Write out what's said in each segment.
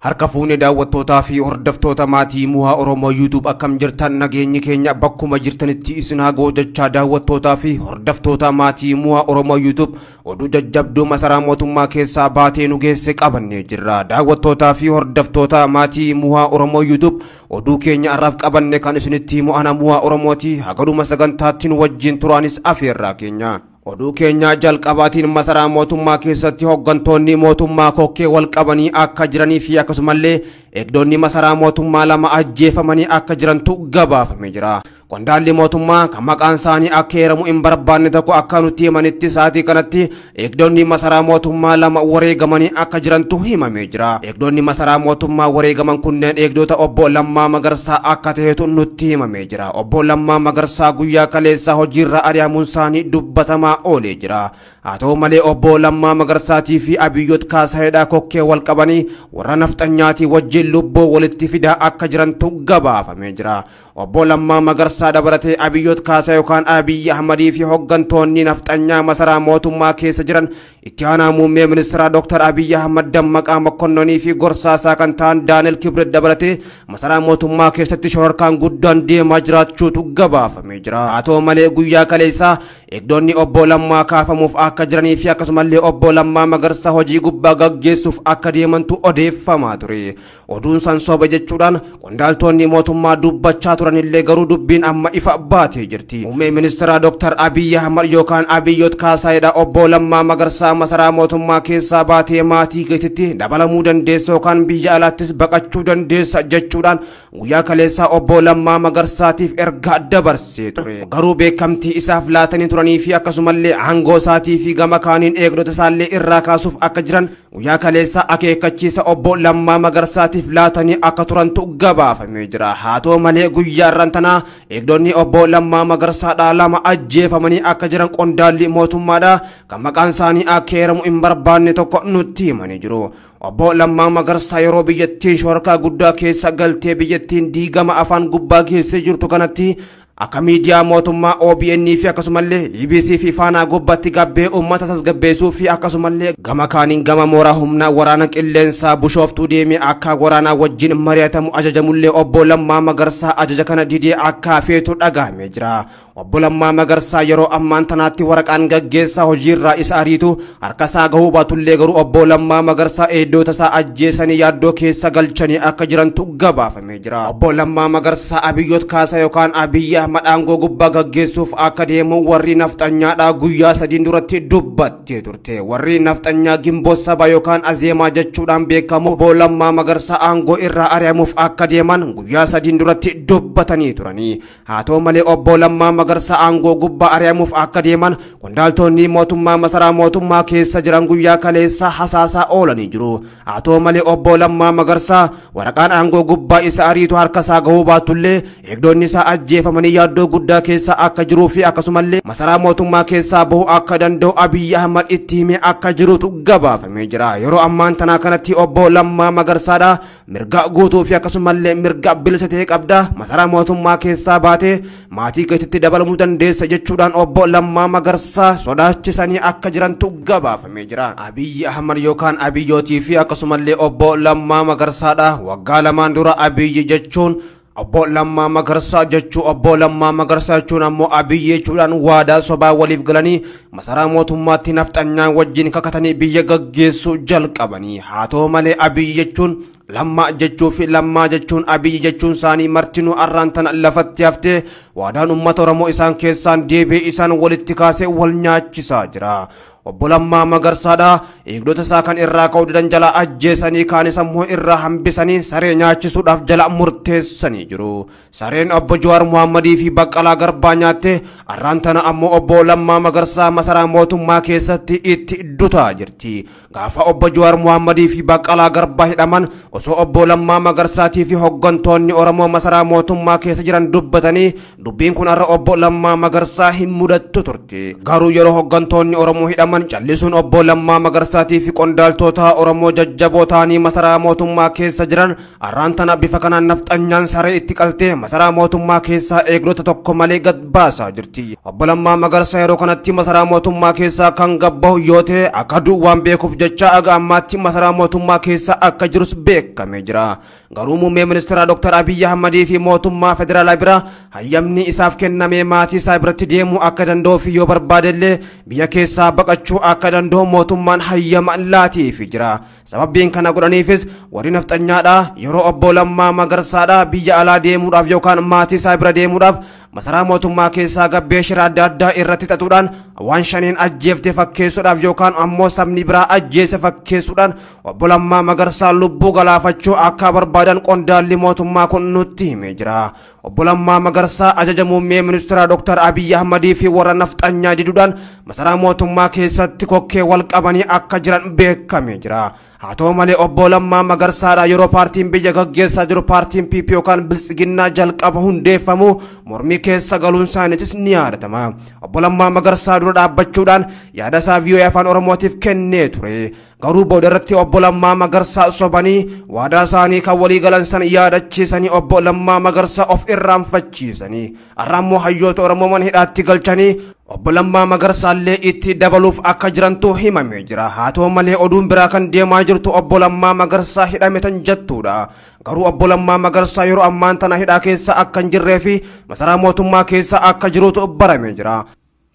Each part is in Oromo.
Harka fuunee daawwattootaa fi hordoftoota maatii Muhaa Oromoo YouTube akkam jirtan nageenyi keenya bakkuma jirtanitti isin haa ga'u jechaa daawwattootaa fi hordoftoota maatii Muhaa Oromoo YouTube oduu jajjabduu masaraa mootummaa keessaa baatee nu geesse qabannee jirra. Daawwattootaa fi hordoftoota maatii Muhaa Oromoo YouTube oduu keenya har'aaf qabanne kan isinitti himu ana Muhaa Oromooti. Hagaduma sagantaatti nu wajjin turaanis afeerraa keenya. Oduu keenya jalqabaatiin masaraa mootummaa keessatti hooggantoonni mootummaa kokkee wal qabanii akka jiranii fi akkasumallee eegdonni masaraa mootummaa lama ajjeefamanii akka jirantu gabaafamee jira. Qondaalli mootummaa kan maqaan isaanii akka heeramu hin barbaanne tokko akka nutti himanitti sa'aatii kanatti eegdonni masaraa mootummaa lama wareegamanii akka jirantu himamee jira. Eegdonni masaraa mootummaa wareegaman kunneen eegdota obbo Lammaa Magarsaa akka ta'etu nutti himamee jira. Obbo Lammaa Magarsaa guyyaa kaleessaa hojiirra ari'amuun isaanii dubbatamaa oolee jira. Haa ta'u malee obbo Lammaa Magarsaatii fi Abiyyoot Kaasaayidhaa kokkee wal qabanii warra nafxanyaatii wajjin lubbuu walitti fidaa akka jirantu gabaafamee jira. Obbo Lammaa Magarsaa dabalatee Abiyyoot Kaasaa yookaan Abiyyi Ahmadii fi hooggantoonni nafxanyaa masaraa mootummaa keessa jiran itti aanaa muummee ministeeraa Dr. Abiyyi Ahmad Dammaqaa Mokkonnonii fi gorsaasaa kan ta'an Daani'el Kibret dabalatee masaraa mootummaa keessatti shororkaan guddaan deemaa jiraachuutu gabaafamee jira. Haa ta'u malee guyyaa kaleessaa eegdonni obbo Lammaa kaafamuuf akka jiranii fi akkasumallee obbo Lammaa Magarsaa hojii gubbaa gaggeessuuf akka deemantu odeeffamaa ture. Oduun san soba jechuudhaan qondaaltonni mootummaa dubbachaa turanillee garuu dubbiin amma ifa baatee jirti. Muummee ministeeraa Dr. Abiyyi Ahmad yookaan Abiyyoot Kaasaayidha obbo Lammaa Magarsaa masaraa mootummaa keessaa baatee maatii keetitti dabalamuu dandeessa yookaan biyya alaattis baqachuu dandeessa jechuudhaan guyyaa kaleessaa obbo Lammaa Magarsaatiif ergaa dabarsee ture. Garuu beekamtii isaaf laatanii turanii fi akkasumallee aangoo isaatii fi gama kaaniin eegdota isaallee irraa kaasuuf akka jiran guyyaa kaleessaa akeekkachiisa obbo Lammaa Magarsaatiif laatanii akka turantu gabaafamee jira. Haa ta'u malee guyyaa irraan tanaa eegdonni obbo Lammaa Magarsaadhaa lama ajjeefamanii akka jiran qondaalli mootummaadhaa kan maqaan isaanii akka heeramu hin barbaanne tokko nutti himanii jiru. Obbo Lammaa Magarsaa yeroo biyyattiin shororkaa guddaa keessa galtee biyyattiin diigama afaan gubbaa keessa jirtu kanatti akka miidiyaa mootummaa OBN fi akkasumallee EBC fi Faanaa gubbaatti gabbee uummata tasgabbeessuu fi akkasumallee gama kaaniin gama mooraa humna waraana qilleensaa bushooftuu deemee akka waraanaa wajjin mari'atamu ajajamullee obbo Lammaa Magarsaa ajaja kana didee akka feetu dhagahamee jira. Obbo Lammaa Magarsaa yeroo ammaan tanaatti waraqaan gaggeessaa hojiirraa isa ariitu harka isaa gahuu baatullee garuu obbo Lammaa Magarsaa eegdota isaa ajjeesanii yaaddoo keessa galchanii akka jirantu gabaafamee jira. Obbo Lammaa Magarsaa Abiyyoot Kaasaa yookaan Abiyyi Ahmad aangoo gubbaa gaggeessuuf akka deemu warri nafxanyaadhaa guyyaa sadiin duratti dubbattee turte. Warri nafxanyaa gimboo saba yookaan azeemaa jechuudhaan beekamu obbo Lammaa Magarsaa aangoo irraa ari'amuuf akka deeman guyyaa sadiin duratti dubbatanii turanii. Haa ta'u malee obbo Lammaa Magarsaa aangoo gubbaa ari'amuuf akka deeman qondaaltonni mootummaa masaraa mootummaa keessa jiran guyyaa kaleessaa hasaasaa oolanii jiru. Haa ta'u malee obbo Lammaa Magarsaa waraqaan aangoo gubbaa isa ariitu harka isaa gahuu baatullee eegdonni isaa ajjeefamanii yaaddoo guddaa keessa akka jiruu fi akkasumallee masaraa mootummaa keessaa bahu akka danda'u Abiyyi Ahmad itti himee akka jirutu gabaafamee jira. Yeroo ammaan tanaa kanatti obbo Lammaa Magarsaadha mirga guutuu fi akkasumallee mirga bilisa ta'e qabda masaraa mootummaa keessaa baatee maatii keessatti dabalamuu dandeessa jechuudhaan obbo Lammaa Magarsaa sodaachisanii akka jirantu gabaafamee jira. Abiyyi Ahmad yookaan Abiyyootii fi akkasumallee obbo Lammaa Magarsaadha waggaa lamaan dura Abiyyi jechuun obbo Lammaa Magarsaa jechuu obbo Lammaa Magarsaa jechuun ammoo Abiyyi jechuudhaan waadaa sobaa waliif galanii masaraa mootummaatti nafxanyaa wajjin kakatanii biyya gaggeessuu jalqabanii. Haa ta'u malee Abiyyi jechuun Lammaa jechuu fi Lammaa jechuun Abiyyi jechuun isaanii martinuu arraan tana lafatti haftee waadaan uummata Oromoo isaan keessaan deebi'ee isaan walitti kaasee wal nyaachisaa jira. Obbo Lammaa Magarsaadha eegdota isaa kan irraa ka'uu didan jala ajjeesanii kaanis ammoo irraa hambisanii saree nyaachisuudhaaf jala murteessanii jiru. Sareen obbo Jawaar Muhammadii fi Baqqalaa Garbaa nyaatte arraan tana ammoo obbo Lammaa Magarsaa masaraa mootummaa keessatti itti dutaa jirti. Gaafa obbo Jawaar Muhammadii fi Baqqalaa Garbaa hidhaman osoo obbo Lammaa Magarsaatii fi hooggantoonni Oromoo masaraa mootummaa keessa jiran dubbatanii dubbiin kun har'a obbo Lammaa Magarsaa hin mudattu turte. Garuu yeroo hooggantoonni Oromoo hidhaman argaman callisuun obbo Lammaa Magarsaatii fi qondaaltota Oromoo jajjaboo ta'anii masaraa mootummaa keessa jiran arraan tana bifa kanaan nafxanyaan saree itti qaltee masaraa mootummaa keessaa eegdota tokko malee gad baasaa jirti. Obbo Lammaa Magarsaa yeroo kanatti masaraa mootummaa keessaa kan gabbahu yoo ta'e akka du'u waan beekuuf jecha aga ammaatti masaraa mootummaa keessa akka jirus beekamee jira. Garuu muummee ministeera Dr. Abiyyi Ahmadii fi mootummaa federaalaa bira hayyamni isaaf kennamee maatii isaa biratti deemuu akka danda'uu fi yoo barbaadellee biyya keessaa baqachuu akka danda'u mootummaan hayyama laatiifi jira. Sababbiin kana godhaniifis warri nafxanyaadha yeroo obbo Lammaa Magarsaadha biyya alaa deemuudhaaf yookaan maatii isaa bira deemuudhaaf masaraa mootummaa keessaa gabbee shira adda addaa irratti xaxuudhaan waan shaniin ajjeefte fakkeessuudhaaf yookaan ammoo sabni biraa ajjeese fakkeessuudhaan obbo Lammaa Magarsaa lubbuu galaafachuu akka barbaadan qondaalli mootummaa kun nutti himee jira. Obbo Lammaa Magarsaa ajaja muummee ministeera Dr. Abiyyi Ahmadii fi warra nafxanyaa diduudhaan masaraa mootummaa keessatti kokkee wal qabanii akka jiran beekamee jira. Haa ta'u malee obbo Lammaa Magarsaadha yeroo paartiin biyya gaggeessaa jiru paartiin PP yookaan Biltsiginnaa jalqaba hundeeffamu mormii keessa galuun isaaniitis ni yaadatama. Obbo Lammaa Magarsaa dura dhaabbachuudhaan yaada isaa VOA Afaan Oromootiif kennee ture. Garuu booda irratti obbo Lammaa Magarsaa sobanii waadaa isaanii kan walii galan san yaadachiisanii obbo Lammaa Magarsaa of irraanfachiisanii har'a immoo hayyoota Oromoo mana hidhaatti galchanii obbo Lammaa Magarsaallee itti dabaluuf akka jirantu himamee jira. Haa ta'u malee oduun biraa kan deemaa jirtu obbo Lammaa Magarsaa hidhame tan jettuudha. Garuu obbo Lammaa Magarsaa yeroo ammaan tana hidhaa keessa akka hin jirree fi masaraa mootummaa keessa akka jirutu baramee jira.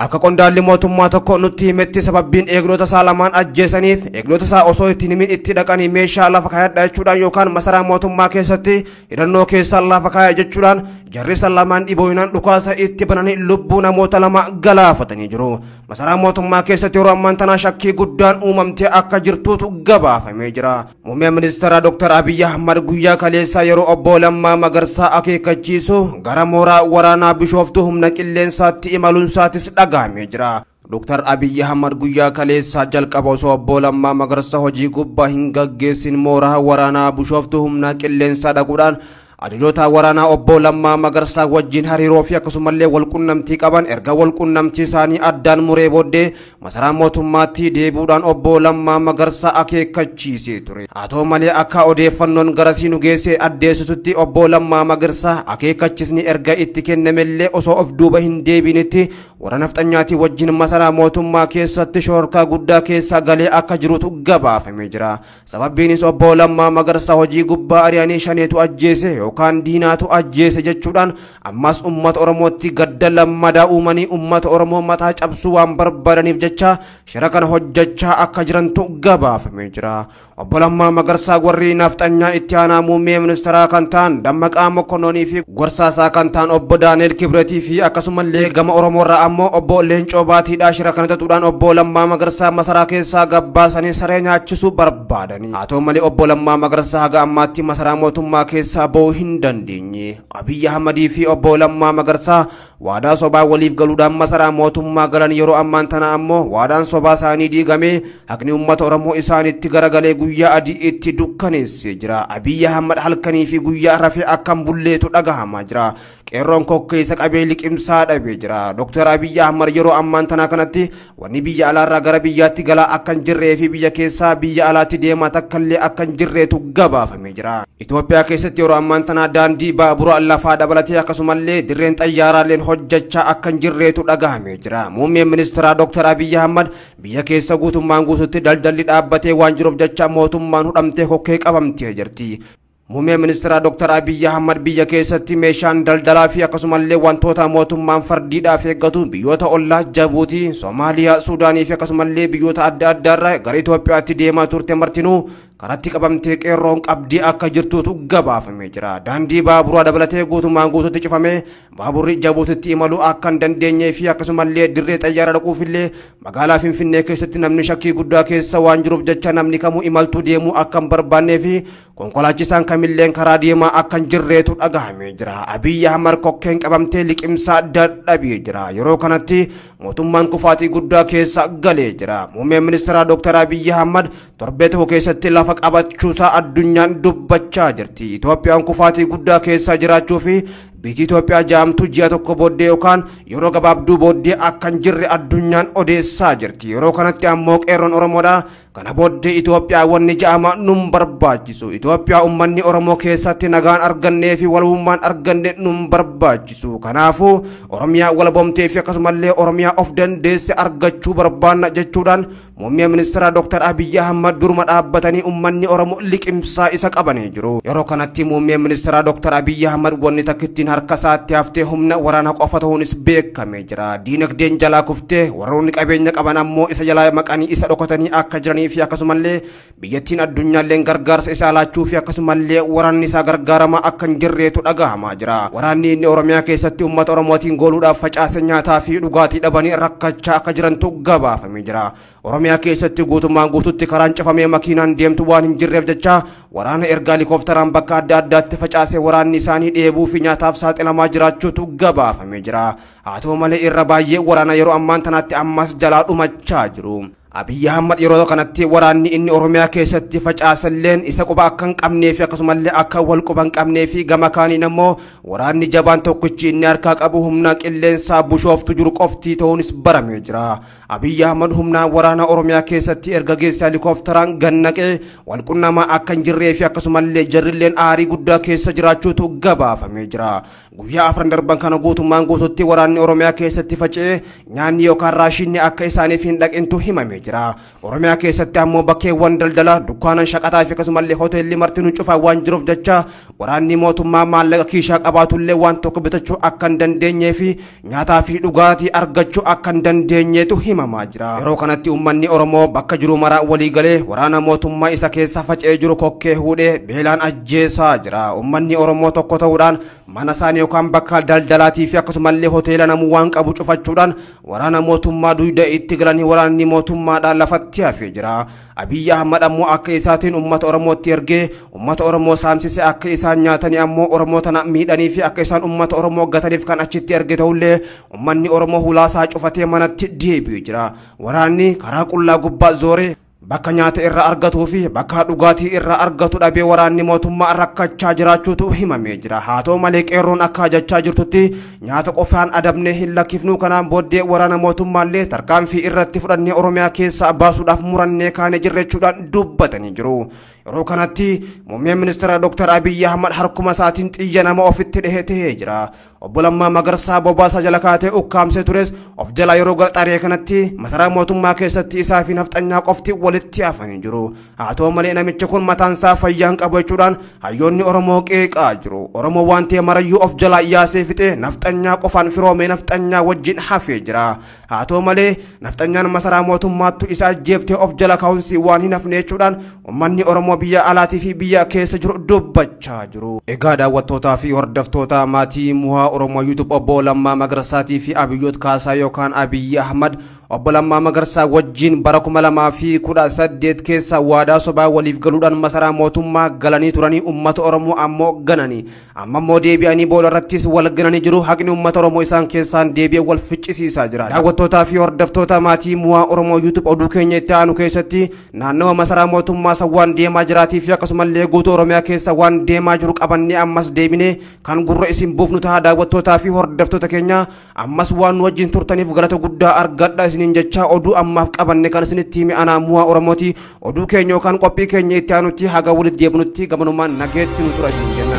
Akka qondaalli mootummaa tokko nutti himetti sababbiin eegdota isaa lamaan ajjeesaniif eegdota isaa osoo ittiin himin itti dhaqanii meeshaa lafa kaayadha jechuudhaan yookaan masaraa mootummaa keessatti hidhannoo keessaa lafa kaaya jechuudhaan jarri isa lamaan dhibooyinaan dhukaasa itti bananii lubbuu namoota lama galaafatanii jiru. Masaraa mootummaa keessatti yeroo ammaan tanaa shakkii guddaan uumamtee akka jirtuutu gabaafamee jira. Muummeen ministeera Dr. Abiyyi Ahmad guyyaa kaleessaa yeroo obbo Lammaa Magarsaa akeekkachiisu gara mooraa waraanaa Bishooftuu humna qilleensaatti imaluun isaatis dhagahamee jira. Dr. Abiyyi Ahmad guyyaa kaleessaa jalqaba osoo obbo Lammaa Magarsaa hojii gubbaa hin gaggeessin mooraa waraanaa Bishooftuu humna qilleensaa dhaquudhaan ajajoota waraanaa obbo Lammaa Magarsaa wajjin hariiroo fi akkasumallee walqunnamtii qaban erga walqunnamtii isaanii addaan muree booddee masaraa mootummaatti deebi'uudhaan obbo Lammaa Magarsaa akeekkachiisee ture. Haa ta'u malee akka odeeffannoon garasii nu geesse addeessitutti obbo Lammaa Magarsaa akeekkachisni erga itti kennamellee osoo of duuba hin deebiinitti warra nafxanyaatii wajjin masaraa mootummaa keessatti shororkaa guddaa keessa galee akka jirutu gabaafamee jira. Sababbiinis obbo Lammaa Magarsaa hojii gubbaa ari'anii shaneetu ajjeese yookaan diinaatu ajjeese jechuudhaan ammas uummata Oromootti gadda lammadaa uumanii uummata Oromoo mataa cabsuu waan barbaadaniif jecha shira kana hojjechaa akka jirantu gabaafamee jira. Obbo Lammaa Magarsaa warri nafxanyaa itti aanaa muummee ministeeraa kan ta'an Dammaqaa Mokonnoonii fi gorsaasaa kan ta'an obbo Daaneel Kibretii fi akkasumallee gama Oromoorraa ammoo obbo Leencoo Baatiidhaa shira kana xaxuudhaan obbo Lammaa Magarsaa masaraa keessaa gabbaasanii saree nyaachisuu barbaadanii. Haa ta'u malee obbo Lammaa Magarsaa haga ammaatti masaraa mootummaa keessaa ba'uu hin dandeenye. Abiyyi Ahmadii fi obbo Lammaa Magarsaa waadaa sobaa waliif galuudhaan masaraa mootummaa galan yeroo ammaan tana ammoo waadaan sobaa isaanii diigamee haqni uummata Oromoo isaanitti garagalee guyyaa adii itti dukkaneessee jira. Abiyyi Ahmad halkanii fi guyyaa rafee akkam bulleetu dhagahamaa jira. Qeerroon kokkeessa qabee liqimsaa dhabee jira. Dr. Abiyyi Ahmad yeroo ammaan tana kanatti wanni biyya alaarraa gara biyyaatti galaa akka hin jirree fi biyya keessaa biyya alaatti deemaa takkallee akka hin jirreetu gabaafamee jira. Itoophiyaa keessatti yeroo ammaan tana daandii baabura lafaa dabalatee akkasumallee dirreen xayyaaraaleen hojjechaa akka hin jirreetu dhagahamee jira. Muummeen ministeeraa Dr. Abiyyi Ahmad biyya keessa guutummaan guututti daldalli dhaabbatee waan jiruuf jecha mootummaan hudhamtee kokkee qabamtee jirti. Muummeen ministeeraa Dr. Abiyyi Ahmad biyya keessatti meeshaan daldalaa fi akkasumallee wantoota mootummaan fardiidhaaf eeggatu biyyoota ollaa Jabuutii, Soomaaliyaa, Suudaanii fi akkasumallee biyyoota adda addaarraa gara Itoophiyaatti deemaa turte martinuu karatti qabamtee qeerroon qabdii akka jirtuutu gabaafamee jira. Daandii baaburaa dabalatee guutummaan guututti cufamee baaburri Jabuutitti imaluu akka hin dandeenyee fi akkasumallee dirree xayyaara dhaquufillee magaalaa Finfinnee keessatti namni shakkii guddaa keessa waan jiruuf jecha namni kamuu imaltuu deemuu akka hin barbaannee fi konkolaachisaan kamilleen karaa deemaa akka hin jirreetu dhagahamee jira. Abiyyi Ahmad kokkeen qabamtee liqimsaa dadhabee jira. Yeroo kanatti mootummaan kufaatii guddaa keessa galee jira. Muummeen ministeeraa Dr. Abiyyi Ahmad torbee tokko keessatti lafa qabachuusaa addunyaan dubbachaa jirti. Itoophiyaan kufaatii guddaa keessa jiraachuu fi Biyyi Itoophiyaa jaamtu ji'a tokko booddee yookaan yeroo gabaabduu booddee akka hin jirre addunyaan odeessaa jirti. Yeroo kanatti ammoo qeerroon Oromoodha. Kana booddee Itoophiyaa wanni ja'ama nun barbaachisu. Itoophiyaa uummanni Oromoo keessatti nagaan argannee fi walummaan arganne nun barbaachisu. Kanaafuu Oromiyaa walabomtee fi akkasumallee Oromiyaa of dandeesse argachuu barbaanna jechuudhaan muummee ministeera Dr. Abiyyi Ahmad duruma dhaabbatanii uummanni Oromoo liqimsaa isa qabanii jiru. Yeroo kanatti muummee ministeera Dr. Abiyyi Ahmad wanni takkittiin harka isaatti haftee humna waraana qofa ta'uunis beekamee jira. Diinagdeen jalaa kuftee warroonni qabeenya qaban ammoo isa jalaa maqanii isa dhokatanii akka jiranii fi akkasumallee biyyattiin addunyaalleen gargaarsa isaa laachuu fi akkasumallee waraanni isaa gargaaramaa akka hin jirreetu dhagahamaa jira. Waraanni inni Oromiyaa keessatti uummata Oromootiin gooluudhaaf facaase nyaataa fi dhugaatii dhabanii rakkachaa akka jirantu gabaafamee jira. Oromiyaa keessatti guutummaan guututti karaan cufamee makiinaan deemtu waan hin jirreef jecha waraana ergaa helikoophteraan bakka adda addaatti facaase waraanni isaanii dheebuu fi nyaataaf saaxilamaa jiraachuutu gabaafamee jira. Haa ta'u malee irra baay'ee waraana yeroo ammaan tanaatti ammas jalaa dhumachaa jiru. Abiyyi Ahmad yeroo kanatti waraanni inni Oromiyaa keessatti facaasalleen isa quba akka hin qabnee fi akkasumallee akka wal quba hin qabnee fi gama kaaniin ammoo waraanni jabaan tokkichi inni harkaa qabu humna qilleensaa bushooftu jiru qofti ta'uunis baramee jira. Abiyyi Ahmad humna waraana Oromiyaa keessatti erga geesse helikoophteraan gannaqee wal qunnamaa akka hin jirree fi akkasumallee jarrilleen aarii guddaa keessa jiraachuutu gabaafamee jira. Guyyaa afran darban kana guutummaan guututti waraanni Oromiyaa keessatti faca'ee nyaanni yookaan raashinni akka isaaniif hin dhaqintu himamee jira. Oromiyaa keessatti ammoo bakkeewwan daldalaa, dukkaanan shaqaxaa fi akkasumallee hoteelli martinuu cufaa waan jiruuf jecha waraanni mootummaa maallaqa kiishaa qabaatullee waan tokko bitachuu akka hin dandeenyee fi nyaataa fi dhugaatii argachuu akka hin dandeenyeetu himamaa jira. Yeroo kanatti uummanni Oromoo bakka jiru maraa walii galee waraana mootummaa isa keessa faca'ee jiru kokkee huudhee beelaan ajjeesaa jira. Uummanni Oromoo tokko ta'uudhaan mana isaanii yookaan bakka daldalaatii fi akkasumallee hoteela namuu waan qabu cufachuudhaan waraana mootummaa dugda itti galanii waraanni mootummaadhaan lafatti hafee jira. Abiyyi Ahmad ammoo akka isaatiin uummata Oromootti ergee uummata Oromoo saamsise akka isaan nyaatanii ammoo Oromoo tana miidhanii fi akka isaan uummata Oromoo gataniif kan achitti erge ta'ullee uummanni Oromoo hulaasaa cufatee manatti deebi'ee jira. Waraanni karaa qullaa gubbaa zooree bakka nyaata irraa argatuu fi bakka dhugaatii irraa argatu dhabee waraanni mootummaa rakkachaa jiraachuutu himamee jira. Haa ta'u malee qeerroon akka jechaa jirtutti nyaata qofaan adabnee hin lakkifnu, kanaan booddee waraana mootummaallee tarkaanfii irratti fudhannee Oromiyaa keessaa baasuudhaaf murannee kaanee jirra jechuudhaan dubbatanii jiru. Yeroo kanatti muummeen ministeera Dr. Abiyyi Ahmad harkuma isaatiin xiyya nama ofitti dhahee ta'ee jira. Obbo Lammaa Magarsaa bobaasaa jala kaatee ukkaamsee tures of jala yeroo gara xaree kanatti masaraa mootummaa keessatti isaa fi nafxanyaa qofti walitti hafanii jiru. Haa ta'u malee namichi kun mataan isaa fayyaa hin qabu jechuudhaan hayyoonni Oromoo qeeqaa jiru. Oromoo waan ta'e marayyuu of jala yaasee fixee nafxanyaa qofaan firoomee nafxanyaa wajjin hafee jira. Haa ta'u malee nafxanyaan masaraa mootummaattu isa ajjeeftee of jala kaa'umsi waan hin hafne jechuudhaan uummanni Oromoo biyya alaatii fi biyya keessa jiru dubbachaa jiru. Egaa daawwattootaa fi hordoftoota maatii Muhaa Oromoo YouTube obbo Lammaa Magarsaatii fi Abiyyoot Kaasaa yookaan Abiyyi Ahmad obbo Lammaa Magarsaa wajjin bara 2018 keessa waadaa sobaa waliif galuudhaan masaraa mootummaa galanii turanii uummata Oromoo ammoo gananii amma immoo deebi'anii booda irrattis wal gananii jiru. Haqni uummata Oromoo isaan keessaan deebi'ee wal ficcisiisaa jira. Daawwattootaa fi hordoftoota maatii Muhaa Oromoo YouTube oduu keenya itti aanu keessatti naannawa masaraa mootummaa san waan deemaa jiraatii fi akkasumallee guutuu Oromiyaa keessa waan deemaa jiru qabannee ammas deebinee kan gurra isin buufnu ta'a. Daawwattootaa fi hordoftoota keenya ammas waan nu wajjin turtaniif galata guddaa argadha isiniin jecha oduu ammaaf qabanne kan isinitti hime anaa Muhaa Oromooti. Oduu keenya yookaan qophii keenya itti aanutti haga walitti deebinutti gamanumaan nageetti nu tura isiniin jenna.